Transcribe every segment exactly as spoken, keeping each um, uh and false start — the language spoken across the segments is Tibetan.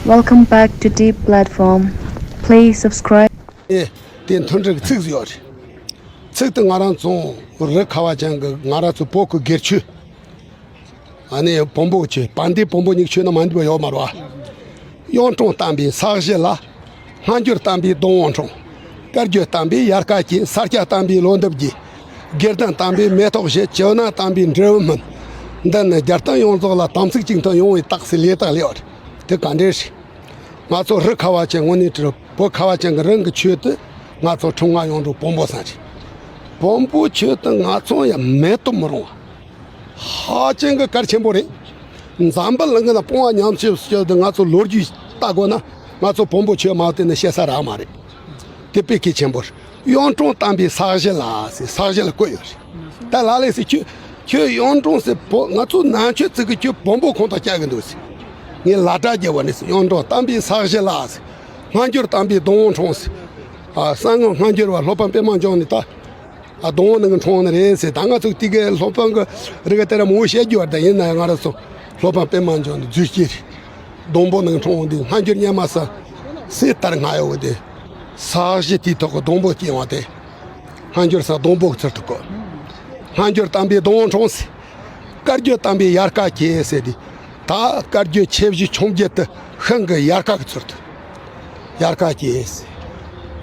Welcome back to Deep Platform. Please subscribe. ཨེ། དེ་མཐུན་སྒྲིལ་གྱི་ཚིག་ཟིག་ཡོད་རེད། ཚིག་དེ་ང་རང་ཚོ་རི་ཁ་བ་ཅན་གྱི་ང་རང་ཚོ་བོད་ཀྱི་སྒེར་ཆོས། ཨ་ནི་བོན་པོ་ཆོས། བན་དེ་བོན་པོ་གཉིས་ཆོས་ན་མ་འདུས་པ་ཡོད་མ་རེད་བ། གཡུང་དྲུང་བསྟན་པའི་ས་གཞི་ལ། སྔ་འགྱུར་བསྟན་པའི་སྡོང་བོ་འཁྲུངས། བཀའ་བརྒྱུད་བསྟན་པའི་ཡལ་ག་སྐྱེས། ས་སྐྱ་བསྟན་པའི་ལོ་འདབ་རྒྱས། དགེ་ལྡན་བསྟན་པའི་མེ་ཏོག་བཞད། ཇོ་ནང་བསྟན་པའི་འབྲས་བུ་སྨིན། འདི་ནི་རྒྱལ་བསྟན་ཡོངས་རྫོགས་ལ། དམ་ཚིག་གཅིག་མཐུན་ཡོང་བའི་རྟགས་ཟེར་ལས་རྟགས་ལས་པ་རེད། དེ་ག་འདྲས་རེད། ང་ཚོ་རི་ཁ་བ་ཅན་དངོས་གནས་དྲི་བོད་ཁ་བ་ཅན་གྱི་རང་གི་ཆོས་དེ་ང་ཚོ་ཁྲིམས་ལྔ་གཡུང་དྲུང་བོན་པོ་ཚང་རེད། བོན་པོ་ཆོས་དེ་ང་ཚོ་ཡང་མེད་དུ་མི་རུང་བ། ཧ་ཅང་གི་གལ་ཆེན་པོ་རེད། འཛམ་བུ་གླིང་གི་ནང་སྤོང་བ་ཉམས་ཆེ་ཤོས་དེ་ང་ཚོ་ལོ་རྒྱུས་ལྟ་དགོས་ན། ང་ཚོ་བོན་པོ་ཆོས་མ་བསྟེན་ན་ཤེས་ས་རག་མ་རེད། དེ་དཔེ་གལ་ཆེན་པོ་རེད། གཡུང་དྲུང་བསྟན་པའི་ས་གཞི་ལ་ཟེར། ས་གཞི་ལ་བཀོད་ཡོད་རེད། ད་ལ་ལས་ཟེར། ཁྱོད་ཁྱོད་གཡུང་དྲུང་ཟེར། བོ་ང་ཚོ་ནང་ཆོས་ཚིག་གི་ཁྱོད་བོན་པོ་ཁོངས་གཏོགས་བྱ་གི་འདུག་ཟེར། ངས་ལ་དྭགས་རྒྱལ་བ་ནས་ཟེར། གཡུང་དྲུང་བསྟན་པའི་ས་གཞི་ལ་ཟེར། སྔ་འགྱུར་བསྟན་པའི་སྡོང་བོ་འཁྲུངས་ཟེར། ཨ། གསང་སྔགས་སྔ་འགྱུར་བ་སློབ་དཔོན་པད་མ་འབྱུང་གནས་ད། ཨ། སྡོང་བོ་ནང་འཁྲུངས་ནི་རེད་ཟེར། ད་ང་ཚོ་དེ་གའི་སློབ་དཔོན་གྱི་རིགས་དེ་ར་མང་བོ་བཤད་རྒྱུ་བ་ད་ཡིན་ན་ཡང་། ང་རང་ཚོ་སློབ་དཔོན་པད་མ་འབྱུང་གནས་རྫུས་སྐྱེས་རེད། སྡོང་པོ་ནང་འཁྲུངས་འོང་དུས་སྔ་འགྱུར་རྙིང་མ་ས་སྲས་ལྟར་སྔ་ཡོད་དེ། ས་གཞི་དེའི་ཐོག་གི་སྡོང་པོ་སྐྱེས་འོང་དེ། སྔ་འགྱུར་ས་སྡོང་པོ་གི་ཚུལ་དུ་བཀོད། སྔ་འགྱུར་བསྟན་པའི་སྡོང་བོ་འཁྲུངས་ཟེར། བཀའ་བརྒྱུད་བསྟན་པའི་ཡལ་ག་སྐྱེས་ཟེར་དེ། ད་བཀའ་བརྒྱུད་ཆེ་བཞི་ཆུང་བརྒྱད་དེ་ཤིང་གི་ཡལ་ག་གི་ཚུལ་དུ་ཡལ་ག་སྐྱེས་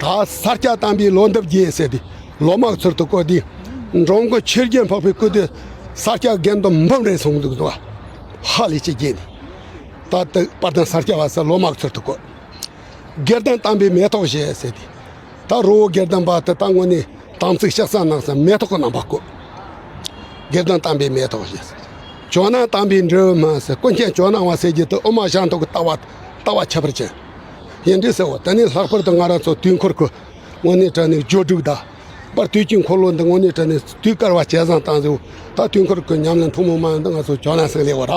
ཟེར། ད་ས་སྐྱ་བསྟན་པའི་ལོ་འདབ་རྒྱས་ཟེར་དེ་ལོ་མ་གི་ཚུལ་དུ་བཀོད་དེ། འབྲོང་གི་ཆུ་རྒྱུན་འཕགས་པའི་སྐུ་དེ་ས་སྐྱ་དགེ་འདུན་འབུམ་རེ་སོང་འདུག་འདུག་ཧ་ལས་ཅིག་རྒྱས་ནས། ད་དེ་དཔལ་ལྡན་ས་སྐྱ་བ་ས་ལོ་མ་གི་ཚུལ་དུ་བཀོད། དགེ་ལྡན་བསྟན་པའི་མེ་ཏོག་བཞད་ཟེར་ཏེ། ད་རི་བོ་དགེ་ལྡན་པ་དེ་ད་དངོས་གནས་དམ་ཚིག་ཕྱག་འཚལ་གནང་ས་མེ་ཏོག་གི་རྣམ་པ་བཀོད། དགེ་ལྡན་བསྟན་པའི་མེ་ཏོག་བཞད་ཟེར། ཇོ་ནང་བསྟན་པའི་འབྲས་བུ་སྨིན་ཟེར། ཀུན་མཁྱེན་ཇོ་ནང་བ་ཟེར་རྒྱུ་དེ་དབུ་མ་ཞྭ་མཐོང་གི་ལྟ་བ་ལྟ་བ་ཁྱད་པར་ཅན་ཡིན་འདྲ་ཟེར་བ། དེ་ནས་ལྷག་པར་དུ་ང་རང་ཚོ་དུས་འཁོར་གྱི་དངོས་གནས་དྲང་གནས་སྦྱོར་དྲུག་དང་། པར་དུས་ཀྱི་འཁོར་ལོ་འདི་དངོས་གནས་དྲང་གནས་དུས་བསྐལ་བ་ཇི་ཙམ་བཏང་ཟེར། ད་དུས་འཁོར་གྱི་ཉམས་ལེན་ཐུན་མོང་མ་ཡིན་ད་ང་ཚོ་ཇོ་ནང་ཟེར་ལེ་བ་ར།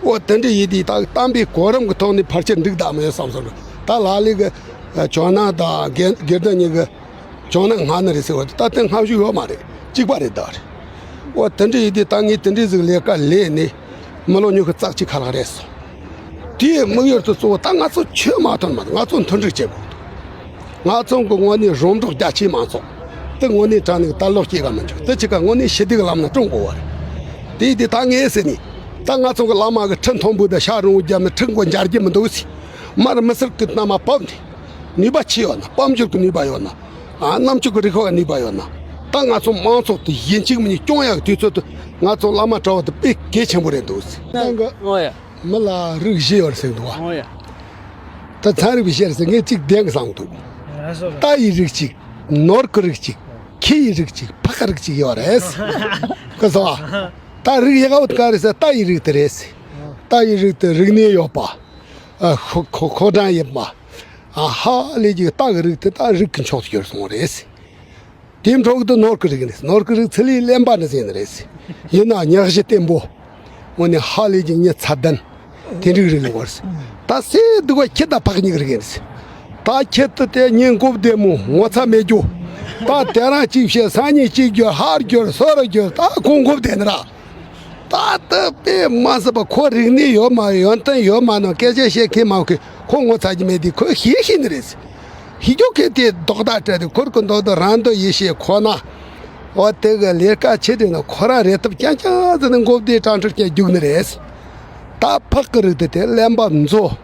འོ་དེ་འདྲ་ཡིན་དུས་ད་བསྟན་པའི་གོ་རིམ་གྱི་ཐོག་ནས་ཕལ་ཆེར་འགྲིག་དང་མ་ཡོད་བསམ་སོང་། ད་ལ་ལས་ཀྱི་ཇོ་ནང་དང་དགེ་དགེ་ལྡན་གཉིས་ཀྱི་ཇོ་ནང་སྔ་ནི་རེད་ཟེར་བ་དེ་ད་དེ་སྔ་གཞུག་ཡོད་མ་རེད། གཅིག་པ་རེད་ད་རེད། འོ་དེ་འདྲ་ཡིན་དུས་ད་ངས་དེ་འདྲའི་ཟིག་ལས་ཀ་ལས་ནས་མི་ལོ་ཉི་ཤུ་རྩ་གཅིག་ཁ་ལྷག་རེད་སོང་། དེའི་དམིགས་ཡུལ་དུ་གཙོ་བོ་ད་ང་ཚོ་ཆོས་མ་ཐོན་མ་ང་ཚོ་མཐུན་སྒྲིལ་བྱེད་དགོས། ང་ཚོ་གི་དངོས་གནས་རོང་འབྲོག་རྒྱ་ཆེའི་མང་ཚོགས་དེ་དངོས་གནས་དྲང་གནས་ད་ལོ་སྐྱེ་ག་མི་འཇུག་དེ་ཅི་ག་དངོས་གནས་ཞི་བདེ་གི་ལམ་ན་སྐྲུན་དགོས་པ་རེད། དེ་དེ་ད་ངས་ཟེར་ནས་ད་ང་ཚོ་གི་བླ་མ་གི་ཁྲི་མཐོན་པོ་དང་ཤ་རིང་བོ་རྒྱབ་ནས་ཁྲི་མགོ་འབྱར་རྒྱུ་མི་འདུག་ཟེར། མར་མི་སེར་གི་རྣམ་པ་ཕབ་ནས་ནུས་པ་ཆེ་ཡོད་ན་དཔལ་འབྱོར་གི་ནུས་པ་ཡོད་ན་ཨ་རྣམ་དཔྱོད་གི་རིག་པ་གི་ནུས་པ་ཡོད་ན་ད་ང་ཚོ་མང་ཚོགས་དེ་ཡིན་གཅིག་མིན་གཉིས་སྐྱོང་ཡག་གི་དུས་ཚོད་དུ་ང་ཚོ་བླ་མ་གྲྭ་བ་དེ་དཔེ་གལ་ཆེན་པོ་རེད་འདུག་ཟེར། ཨོ་ཡ། མི་ལ་རིགས་བཞི་ཡོད་ཟེར་འདུག་བ། ཨོ་ཡ། ད་ཚན་རིག་པའི་བཤད་ཟེར་ངས་གཅིག་བདེན་གི་བསམ་འདུག་རྟ་ཡི་རིགས་གཅིག་ནོར་གི་རིགས་གཅིག་ཁྱི་ཡི་རིགས་གཅིག་ཕག་གི་རིགས་གཅིག་ཡོད་རེད། ཀི་སོ། ད་རིགས་ཡག་པོ་ག་རེ་ཟེར་རྟ་ཡི་རིགས་དེ་རེད། རྟ་ཡི་རིགས་དེ་རིག་གནས་ཡོད་པ། ཨ་ཁོ་ཁོ་ཁོ་གྲངས་ཡིན་པ། ཨ་ཧ་ལས་ཀྱི་རྟ་གི་རིགས་དེ་ད་རིགས་ཀྱི་མཆོག་ཏུ་གྱུར་སོང་རེད། དེའི་འཕྲོ་དུ་ནོར་གྱི་རིགས་ནི་ནོར་གྱི་རིགས་ཚེ་ལས་གླེན་པ་ནི་ཟེར་ནི་རེད། ཡིན་ན་ཉག་གཞི་བརྟན་པོ། དངོས་གནས་ཧ་ལས་ཀྱི་མྱི་ཚད་ལྡན། དེ་འགྲིག་རིགས་ཡོད་རེད། ད་སེ་སྡུག་པ་ཁྱི་དང་ཕག་གཉིས་ཀྱི་རིགས་ཡིན་རེད། ད་ཁྱི་དེ་དེ་གཉིས་མགོ་བདེ་མོ་ངོ་ཚ་མེད་རྒྱུ། ད་དེ་རང་གཅིག་བཤད་སང་ཉིན་གཅིག་རྒྱུ་ཧར་རྒྱུ་སོ་རུ་རྒྱུ་ད་ཁོང་མགོ་བདེ་ནི་ར། ད་ལྟ་དཔེ་མ་སྲིད་པ་ཁོ་རིག་གནས་ཡོད་མ་ཡོན་ཏན་ཡོད་མ་ནོ་སྐད་ཆ་བཤད་མཁན་མང་གི་ཁོ་ངོ་ཚ་གི་མེད་དེ་ཁོས་ཤེས་ཤེས་ནི་རེད། ཤེས་རྒྱུ་གལ་ཏེ་རྡོག་རྩ་སྤྲད་དེ་ཁུར་གི་མདོག་དང་རང་འདོད་ཡེ་ཤེས་ཁོ་ན། འོ་དེ་གི་ལས་ཀ་ཆེ་དེ་ན་ཁོ་རང་རེ་ཐབས་རྐྱང་རྐྱང་ཟེར་ནས་མགོ་བདེ་དྲང་ཁྲིར་རྐྱང་རྒྱུག་ནི་རེད། ད་ཕག་གི་རིགས་དེ་དེ་གླེན་པ་མཛོ།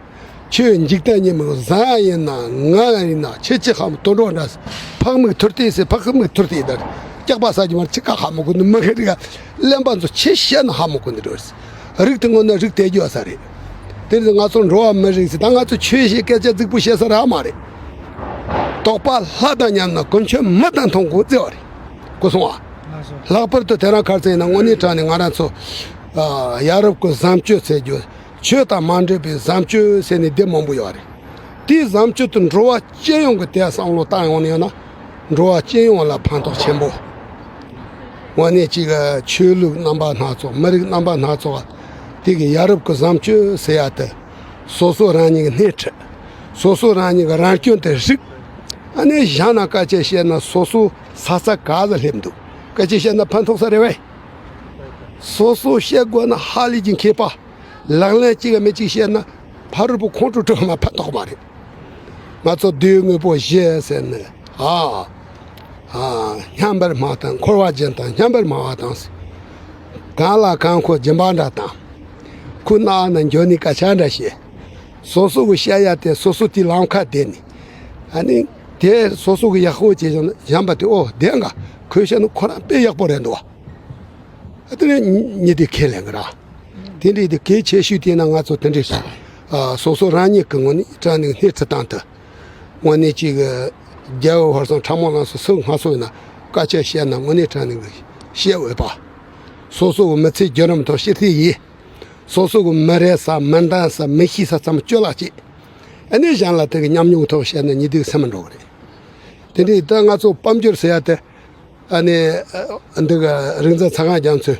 ཆོས་འཇིག་རྟེན་ཉིན་མོ་བཟང་ཡིན་ན་ངན་ཡིན་ན་ཆེ་ཆེ་ཧ་མོ་དུད་འགྲོ་འདྲ། ཕག་མིག་ཐུར་ཏེ་ཟེར་ཕག་མིག་ཐུར་ཏེ་དར། སྐྱག་པ་ཟ་རྒྱུ་མར་ཆི་ཁ་ཧ་མོ་གོ་ནི་མི་ཁེ་རིག་གླེན་པ་མཛོ་ཆེ་བཤད་ན་ཧ་མོ་གོ་ནི་འགྲོ་རེད། རིགས་དེ་དངོས་གནས་རིགས་དེ་རྒྱུ་ས་རེད། དེ་རིང་ང་ཚོ་འགྲོ་བ་མི་རིགས་ཟེར་ད་ང་ཚོ་ཆོས་བཤད་སྐད་ཆ་རྫིག་པོ་བཤད་ས་རག་མ་རེད། དོགས་པ་ལྷ་དང་མཉམ་ན་ཀུན་མཁྱེན་མི་དང་མཐོང་དགོས་ཟེར་བ་རེད། གོ་སོང་ཨ། ལྷག་པར་དུ་དེ་རིང་ཁ་སང་ཡིན་ན་དངོས་གནས་དྲང་གནས་ང་རང་ཚོ་ཨ་ཡ་རབས་ཀྱི་བཟང་སྤྱོད་ཟེར་རྒྱུ། ཆོས་དང་མ་འདྲེས་པའི་བཟང་སྤྱོད་ཟེར་ནས་སྡེ་མང་པོ་ཡོད་རེད། དེའི་བཟང་སྤྱོད་དུ་འགྲོ་བ་སྤྱི་ཡོངས་ཀྱི་དེ་བསམ་བློ་བཏང་ཡོང་ནས་ཡོད་ན། འགྲོ་བ་སྤྱི་ཡོངས་ལ་ཕན་ཐོགས་ཆེན་པོ། དངོས་གནས་གཅིག་ཆོས་ལུགས་རྣམ་པ་སྣ་ཚོགས་མི་རིགས་རྣམ་པ་སྣ་ཚོགས་དེ་གི་ཡ་རབས་ཀྱི་བཟང་སྤྱོད་ཟེར་ཡ་དེ། སོ་སོ་རང་ཉིད་ཀྱི་སྣེ་ཁྲིད། སོ་སོ་རང་ཉིད་ཀྱི་རང་སྐྱོན་དེ་རིག་ཨ་ནེ་གཞན་ན་སྐད་ཆ་བཤད་ན་སོ་སོ་ས་ས་ག་ཟ་སླེབས་འདུག་སྐད་ཆ་བཤད་ན་ཕན་ཐོགས་ས་རེད་བས། སོ་སོ་བཤད་དགོས་ན་ཧ་ལས་ཀྱི་མཁས་པ། ལག་ལེན་གཅིག་ག་མི་གཅིག་བཤད་ན། ཕ་རོལ་པོ་ཁོང་ཁྲོ་སྤྲོ་མ་ཕན་ཐོགས་མ་རེད། ང་ཚོ་བདུད་དངོས་པོ་བཞི་ཟེར་ནས་ཨ། ཨ། སྙན་པར་སྨྲ་དང་འཁོར་བ་སྦྱིན་དང་སྙན་པར་སྨྲ་བ་དང་། གང་ལ་གང་འཁོར་སྦྱིན་པ་འདྲ་དང་། ཁོ་ན་ཨ་ན་འགྱོ་ནི་སྐད་ཆ་འདྲ་བཤད། སོ་སོ་གི་བཤད་ཡ་དེ་སོ་སོ་དེ་ལམ་ཁ་བསྡད་ནས། ཨ་ནི་དེ་སོ་སོ་གི་ཡག་པོ་བྱེད་བཞག་ན་གཞན་པ་དེ་ཨོ་བདེན་ག་ཁོས་བཤད་ན་ཁོ་རང་དཔེ་ཡག་པོ་རེད་འདུག་བ། ཨ་དེ་ནས་ཉི་དེ་ཁས་ལེན་གི་ར། དེ་འདྲའི་དེ་གལ་ཆེ་ཤོས་དེ་ན་ང་ཚོ་དེ་འདྲའི་ཨ་སོ་སོ་རང་ཉིད་ཀྱི་ངོས་ནས་དྲང་ནས་སྣེ་ཁྲིད་སྟངས་དེ། དངོས་གནས་ཅིག་རྒྱལ་བ་ཧོར་སང་ཁྲ་མོ་ལང་སོ་སོ་སྔ་སོ་ཡིན་ན་སྐད་ཆ་བཤད་ན་དངོས་གནས་དྲང་ནས་བཤད་འོས་པ། སོ་སོ་གི་མི་ཚེ་བརྒྱུད་རིམ་ཐོག་ཕྱིར་ཐེ་ཡིས། སོ་སོ་གི་མི་རེད་ས་མི་འདང་ས་མི་ཤེས་ས་ཚང་མ་བཅོས་ལག་བྱེད། ཨ་ནི་གཞན་ལ་དེ་གི་ཉམས་མྱོང་ཐོག་བཤད་ན་ཉི་དུག་སེམས་མི་འགྲོ་གི་རེད། དེ་འདྲའི་ད་ང་ཚོ་དཔལ་འབྱོར་ཟེར་ཡ་དེ། ཨ་ནི་ཨ་འདི་ག་རིག་འཛིན་ཚེ་དབང་རྒྱ་མཚོས།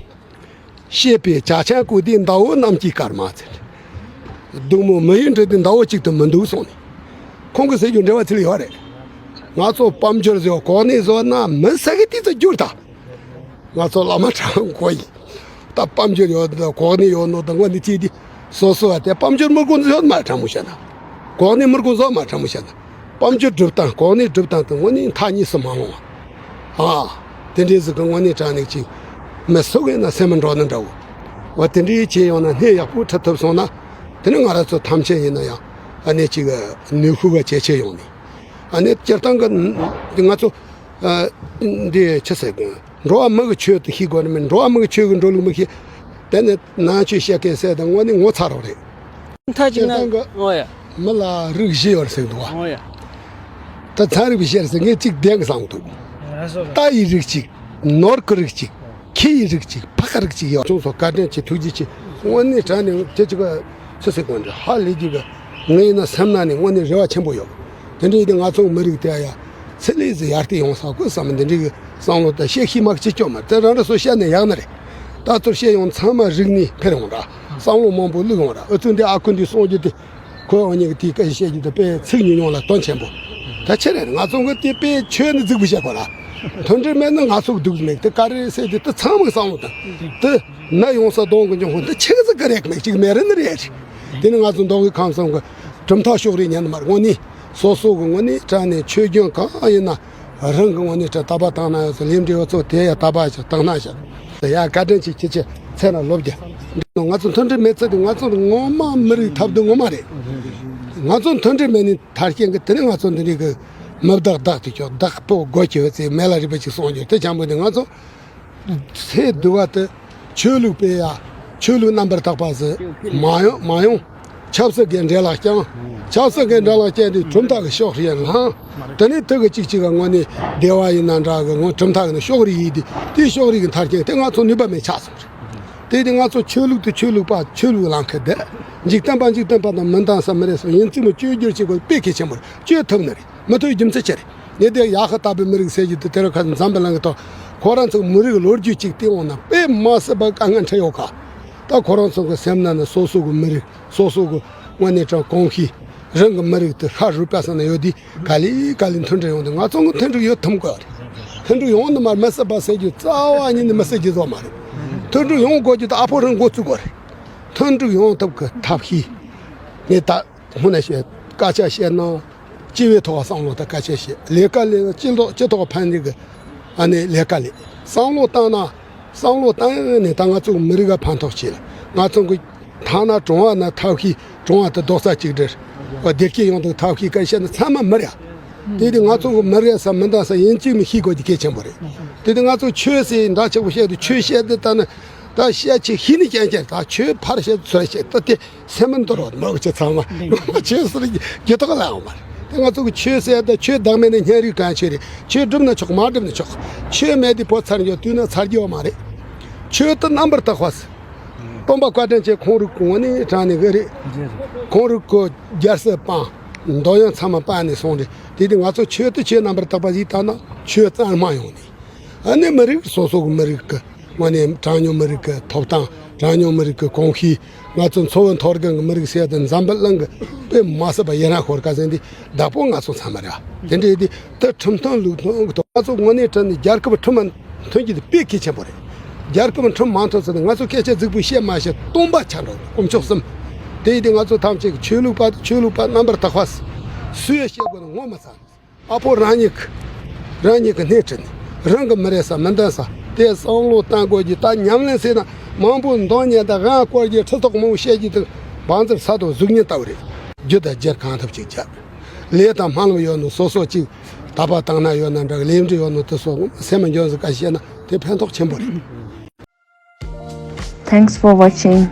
བཤད་པའི་ཇ་ཆང་བཀོད་དེ་ཟླ་འོད་གནམ་གྱི་སྐར་མ་ཟེར། སྡུག་མོ་མི་ཡི་འདྲི་དེ་ཟླ་འོད་གཅིག་ཏུ་མི་འདུག་གསུངས་ནས། ཁོང་གི་ཟེར་རྒྱུ་འབྲེལ་བ་ཚིག་ལ་ཡོད་རེད། ང་ཚོ་དཔལ་འབྱོར་ཟེར་བ་གོ་གནས་བཟོ་ན་མི་ཟེར་གི་དེ་ཚོ་བསྒྱུར་ད། ང་ཚོ་བླ་མ་དྲང་གོ་ཡིན། ད་དཔལ་འབྱོར་ཡོད་ད་གོ་གནས་ཡོད་ནོ་ད་དངོས་གནས་ཅིག་དེ་སོ་སོ་བ་དེ་དཔལ་འབྱོར་མི་དགོས་ཡོད་མ་དྲང་མོ་བཤད་ན། གོ་གནས་མི་དགོས་བཟོ་མ་དྲང་མོ་བཤད་ན། དཔལ་འབྱོར་སྒྲུབ་སྟངས་གོ་གནས་སྒྲུབ་སྟངས་དེ་དངོས་གནས་མཐའ་གཉིས་སུ་མ་འོང་བ། ཨ། དེ་འདྲའི་ཟིག་གི་དངོས་གནས་དྲང་གནས་ཅིག་མི་སུ་གིས་ན་སེམས་མི་འགྲོ་ནི་འདྲ་བོ། འོ་དེ་འདྲའི་བྱས་ཡོང་ན་སྣེ་ཡག་པོ་ཁྲིད་ཐུབ་སོང་ན། དེ་ནི་ང་རང་ཚོ་ཐམས་ཅད་ཡིན་ན་ཡང་ཨ་ནི་ཅིག་ནུས་ཤུགས་བ་ཇེ་ཆེ་ཡོང་ནི། ཨ་ནི་སྤྱིར་བཏང་གི་ང་ཚོ་ཨ་འདི་ཆི་ཟེར་གི། འགྲོ་བ་མི་གི་ཆོས་དེ་ཤེས་དགོས་ནི་མིན། འགྲོ་བ་མི་གི་ཆོས་གི་འགྲོ་ལུགས་མི་ཤེས། དེ་ནི་ནང་ཆོས་བཤད་མཁན་ཟེར་དང་དངོས་གནས་ངོ་ཚ་རོགས་རེད། མཐའ་གཅིག་ན། སྤྱིར་བཏང་གི་ཨོ་ཡ། མི་ལ་རིགས་བཞི་ཡོད་ཟེར་འདུག་བ། ཨོ་ཡ། ད་ཚན་རིག་པས་བཤད་ཟེར་ངས་གཅིག་བདེན་གི་བསམ་འདུག་རྟ་ཡི་རིགས་གཅིག་ནོར་གི་རིགས་གཅིག་ཁྱི་ཡི་རིགས་གཅིག་ཕག་གི་རིགས་གཅིག་ཡོད། ཅུང་ཚོ་བཀའ་དྲིན་ཆེ་ཐུགས་རྗེ་ཆེ། དངོས་གནས་དྲང་ནས་དེ་གཅིག་ག་ཆི་ཟེར་དགོས་འདྲ་ཧ་ལས་ཀྱི་གི། ངས་ཡིན་ན་སེམས་ནང་ནས་དངོས་གནས་རེ་བ་ཆེན་པོ་ཡོད། དེ་འདྲའི་དེ་ང་ཚོ་མི་རིགས་དེ་ཡ་ཚེ་ལས་ཟིག་ཡར་ལྟས་ཡོང་ས་དགོས་བསམ། འདི་འདྲའི་གི་བསམ་བློ་དང་བཤད་ཤེས་མ་ཅི་སྐྱོ་མ་དེ་རང་རེ་སོ་བཤད་ནས་ཡག་ནི་རེད། ད་ཚུར་བཤད་ཡོང་ཚང་མ་རིག་གནས་འཕེར་ཡོང་ར། བསམ་བློ་མང་པོ་བླུག་ཡོང་ར། ཨུ་ཚུགས་འདི་ཨ་ཁུ་འདི་གསུང་རྒྱུ་དེ། ཁོས་འོ་ཉིད་ཀྱི་དེའི་སྐད་ཆ་བཤད་རྒྱུ་དེ་དཔེ་ཚིག་ཉུང་ཉུང་ལ་དོན་ཆེན་པོ། ད་ཆི་རེད་ང་ཚོ་གི་དེ་དཔེ་ཆོས་ནི་རྫིག་པོ་བཤད་དགོས་ལ། མཐུན་སྒྲིལ་མེད་ན་ང་ཚོ་གི་སྡུག་མེད་དེ་ག་རེ་ཟེར་དེ་དེ་ཚང་མ་གི་བསམ་བློ་དང་། དེ་ན་ཡོང་ས་གདོང་གི་འཇོན་ཧོན་དེ་ཆི་གི་ཟིག་གི་རེད་མེད་ཅིག་མེད་རེད་ནི་རེད། དེ་ནི་ང་ཚོ་མདོ་དབུས་ཁམས་གསུམ་གི་གྲུབ་མཐའ་ཕྱོགས་རིས་ཉན་མར་དངོས་གནས་སོ་སོ་གི་དངོས་གནས་དྲང་གནས་ཆོས་རྒྱུན་གང་ཡིན་ན། རང་གི་ངོས་ནས་དྲ་ད་པ་བཏང་ན་ཡོད་ཚོ་ལེམ་འབྲས་བུ་ཚོ་དེ་ཡ་ད་པ་ཞིག་བཏང་ན་ཞིག་ཡ་བཀའ་དྲིན་ཆེ་ཁྱེད་ཆེ་ཚེ་ན་ལོ་བརྒྱ། ང་ཚོ་མཐུན་སྒྲིལ་མེད་ཚེ་དུ་ང་ཚོ་ངོ་མ་མི་རིགས་ཐབས་སྡུག་ངོ་མ་རེད། ང་ཚོ་མཐུན་སྒྲིལ་མེད་ནི་མཐར་རྐྱེན་གི་དེ་ནི་ང་ཚོ་འདི་རིགས་གི་མི་བདག་བདག་ཏུ་ཆོག་བདག་པོ་སྒོ་ཁྱི་བ་ཚེ་མེ་ལ་རི་པ་ཅིག་སོང་རྒྱུ་དེ་ཅང་པོ་དེ་ང་ཚོ། ཚེ་འདི་བ་དེ་ཆོས་ལུགས་སྤེལ་ཡ། ཆོས་ལུགས་རྣམ་པར་དག་པ་ཟེར་མ་ཡོང་མ་ཡོང་། ཆབ་སྲིད་ཀྱི་འདྲེ་ལ་བསྐྱངས། ཆབ་སྲིད་ཀྱི་འདྲེ་ལ་བསྐྱངས་ཏེ་གྲུབ་མཐའ་གི་ཕྱོགས་རིས་ལངས། དེ་ནས་དེ་གི་གཅིག་གཅིག་གི་ངོས་ནས་སྡེ་བ་ཡིན་ན་འདྲ་གི་ངོ་གྲུབ་མཐའ་གི་ནི་ཕྱོགས་རིས་ཡིན་ཏེ་དེ་ཕྱོགས་རིས་ཀྱི་མཐར་རྐྱེན་དེ་ང་ཚོ་ནུས་པ་མེད་ཆགས་སོང་རེད། དེ་དེ་ང་ཚོ་ཆོས་ལུགས་དེ་ཆོས་ལུགས་པ་ཆོས་ལུགས་ལངས་ཁུལ་བསྡད། འཇིག་རྟེན་པ་འཇིག་རྟེན་པ་དང་མི་འདང་ས་མི་རེད་སོ་ཡིན་ཙི་མོ་བཅོས་བསྒྱུར་བྱེད་དགོས་དཔེ་གལ་ཆེན་པོ་རེད། བཅོས་ཐུབ་ནི་རེད། མི་ཐུབ་རྒྱུ་མཚན་ཆེ་རེད། ངས་དེ་ཡ་ཧ་ད་པའི་མི་རིགས་ཟེར་རྒྱུ་དེ་དེ་རུ་ཁ་འཛམ་པའི་གླིང་གི་ཐོག་ཁོ་རང་ཚོ་མི་རིགས་ལོ་རྒྱུས་གཅིག་བལྟས་འོང་ན་དཔེ་མ་སྲིད་པ་དཀའ་ངལ་འཕྲད་ཡོད་ཁ། ད་ཁོ་རང་ཚོ་གི་སེམས་ནང་ན་སོ་སོ་གི་མི་རིགས་སོ་སོ་གི་དངོས་གནས་དྲང་གོང་གི་རང་གི་མི་རིགས་དེ་ཤ་རུས་པ་ས་ན་ཡོད་དུས་ག་ལེ་ག་ལེ་མཐུན་སྒྲིལ་ཡོང་དུས་ང་ཚོ་གི་མཐུན་སྒྲིལ་ཡོད་ཐུབ་དགོས་རེད། མཐུན་སྒྲིལ་ཡོང་ནི་མ་མི་སྲིད་པ་ཟེར་རྒྱུ་རྩ་བ་ཉིད་ནས་མི་སྲིད་རྒྱུ་བཟོ་མ་རེད། མཐུན་སྒྲིལ་ཡོང་དགོས་རྒྱུ་དེ་ཨ་ཕོ་རང་འགོ་བཙུགས་དགོས་རེད། མཐུན་སྒྲིལ་ཡོང་ཐབས་ཀྱི་ཐབས་ཤེས། ངས་ད། སྔོན་ནས་བཤད། སྐད་ཆ་བཤད་ན། སྤྱི་བའི་ཐོག་བསམ་བློ་དང་སྐད་ཆ་བཤད། ལས་ཀ་ལས་སྤྱི་ཐོག་སྤྱི་ཐོག་ཕན་ནི་གི། ཨ་ནི་ལས་ཀ་ལས། བསམ་བློ་བཏང་ན། བསམ་བློ་བཏང་ནས་ད་ང་ཚོ་མི་རིགས་ལ་ཕན་ཐོགས་བྱེད་ལ། ང་ཚོ་གི་ཐ་ན་གྲོང་བ་ན་ཐབས་ཤེས་གྲོང་བ་དུ་རྡོག་རྩ་གཅིག་སྒྲིལ། བ་བདེ་སྐྱིད་ཡོང་དུ་ཐབས་ཤེས་སྐད་བཤད་ན་ཚང་མ་མི་རེད། དེ་དུས་ང་ཚོ་གི་མི་རེད་ས་མི་འདང་ས་ཡིན་གཅིག་མི་ཤེས་དགོས་ཀྱི་གལ་ཆེན་པོ་རེད། དེ་དུས་ང་ཚོ་ཆོས་ཟེར་འདྲ་ཆེ་པོ་བཤད་དུ་ཆོས་བཤད་དུ་ད་ནི། ད་བཤད་ཆེ་ཤེས་ནི་རྐྱང་རྐྱང་ད་ཆོས་ཕར་བཤད་ཚུར་བཤད་ད་དེ། སེམས་མི་འདོར་བ་མོ་ཆེ་ཚང་མ་ཆོས་ཟེར་རྒྱུ་ཐོག་ལ་ཡོང་མ་རེད། དེ་ང་ཚོ་གི་ཆོས་ཟེར་ད་ཆོས་བདག་མེད་ན་སྙན་རུས་གང་ཆོས་རེད། ཆོས་སྒྲུབ་ན་ཆོག་མ་སྒྲུབ་ན་ཆོག་ཆོས་མེད་དེ་བོད་ཚར་འགྱོ་དུས་ན་ཚར་རྒྱུ་ཡོད་མ་རེད། ཆོས་དེ་རྣམ་པར་དག་པ་ཟེར། སྟོན་པ་བཀའ་དྲིན་ཆེ་ཁོང་རིགས་ངོ་ནས་དྲང་ནས་གི་རེད། ཁོང་རིགས་ཀོ་རྒྱལ་སྲིད་སྤངས། འདོད་ཡོན་ཚང་མ་སྤངས་ནས་སོང་རེད། དེ་དུས་ང་ཚོ་ཆོས་དེ་ཆོས་རྣམ་པར་དག་པ་ཞིག་བཏང་ན་ཆོས་གཙང་མ་ཡོང་ནས། ཨ་ནི་མི་རིགས་སོ་སོ་གི་མི་རིགས་ཀྱི་དངོས་གནས་གྲངས་ཉུང་མི་རིགས་ཀྱི་ཐོབ་ཐང་གྲངས་ཉུང་མི་རིགས་ཀྱི་གོམས་གཤིས། ང་ཚོ་འཚོ་བ་མཐོ་རིམ་གྱི་མི་རིགས་ཟེར་ཡ་དེ་འཛམ་བུ་གླིང་གི་དཔེ་མ་སྲིད་པ་ཡི་རང་ཤོར་ཁ་ཟེར་འདི་བདག་པོ་ང་ཚོ་ཚང་མ་རེད། དེ་འདྲའི་དེ་ད་ཁྲིམས་མཐུན་ལུགས་མཐུན་གྱི་ཐོག་ང་ཚོ་དངོས་གནས་དྲང་ནས་རྒྱལ་ཁབ་ཁྲིམས་མཐུན་གྱི་དེ་དཔེ་གལ་ཆེན་པོ་རེད། རྒྱལ་ཁབ་ཁྲིམས་མ་མཐུན་ཟེར་ནས་ང་ཚོ་སྐད་ཆ་རྫིག་པོ་བཤད་མ་བཤད་སྟོང་པ་ཆགས་འགྲོ་དཀོན་མཆོག་གསུམ། དེ་ཡིན་དུས་ང་ཚོ་ཐམས་ཅད་ཀྱི་ཆོས་ལུགས་པ་དང་ཆོས་ལུགས་པ་རྣམ་པར་དག་པ། སུས་ཡང་བཤད་དགོས་ན་ངོ་མི་ཚ། ཨ་ཕོ་རང་ཉིད་ཀྱི་རང་ཉིད་ཀྱི་སྣེ་ཁྲིད་ནས་རང་གི་མི་རེད་ས་མི་འདོན་ས་དེ་བསམ་བློ་བཏང་དགོས་ཀྱི། ད་ཉམས་ལེན་བྱས་ན་མང་པོ་འདོན་ཉན་དང་དབང་བསྐུར་གྱི་ཁྲི་ཐོག་མང་པོ་བཤད་ཀྱི་འདུག་བང་མཛོད་ས་དང་གཟུགས་བརྙན་ལྟ་བུ་རེད། རྒྱུ་དང་རྒྱུར་གང་ཐུབ་ཅིག་བྱ། ལས་དང་སྨོན་ལམ་ཡོད་ནོ་སོ་སོ་ཅིག་དད་པ་དང་ན་ཡོད་ན་འདྲ། ལས་འབྲས་ཡོད་ནོ་དེ་སོ་སེམས་མ་འཇོན་ཟིག་ག་བཤད་ན་དེ་ཕན་ཐོགས་ཆེན་པོ་རེད། Thanks for watching.